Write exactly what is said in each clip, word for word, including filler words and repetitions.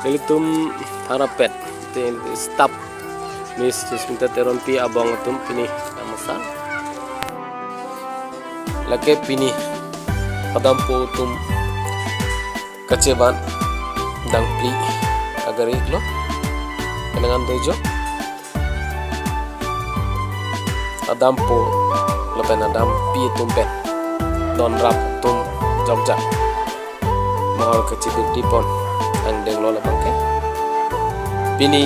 Nelitum harapet te staff Miss Susmita Teronpi abong atum pini damsar. Lake pini adampo atum kachevan dangpli agari iklo. Kenangan dojo. Adampo lapen adampi atum pen donrap atum jokjak mohor kachibidi pon angdenglo labangke. Pini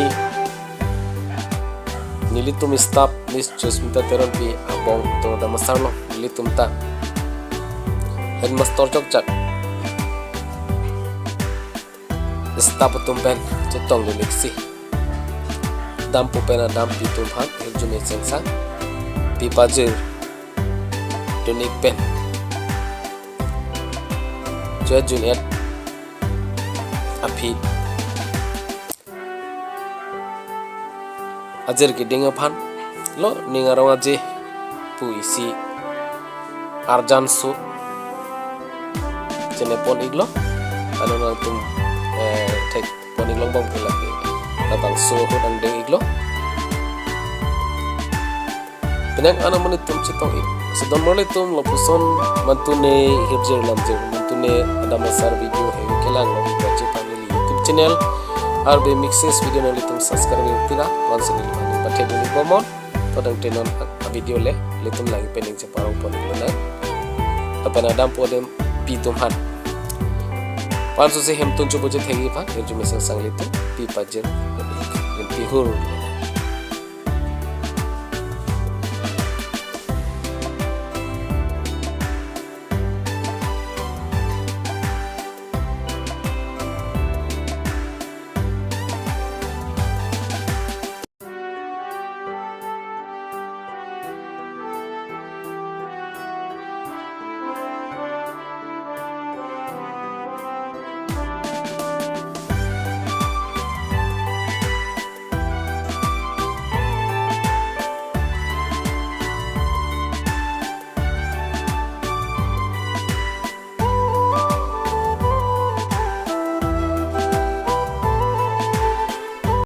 nelitum staff Miss Susmita Teronpi abong atum damsarlo, nelitum ta headmaster jokjak staff atum pen chetongdun-ik si, adampo pen adampi atum aphan hirjume sengsang pi pajirdun-ik pen chojun-et aphi ajir keding aphan lo ning arong aje pu isi arjan so chenepon-iklo. Ano nangtum, eh, thekpon-ik longbom ke lake labangso ahut angdeng-iklo. Penang ano amonit atum chetong-ik. Sidon marli atum lapuson mantune hirjir lamjir, mantune adamsar video he kelanglo Raji Family YouTube channel. Arbe mixes video nanglitum subscribe pira, lapuson neli phan pathekdun-ik bomnon. To tangte non avideo le ilitum lang pen ning cheparongpon-iklo nang. Lapen adampo adampi atum aphan pansusi hemtun chubu chethek-ik aphan hirjume sengsang ilitum pi pajir, pi hur.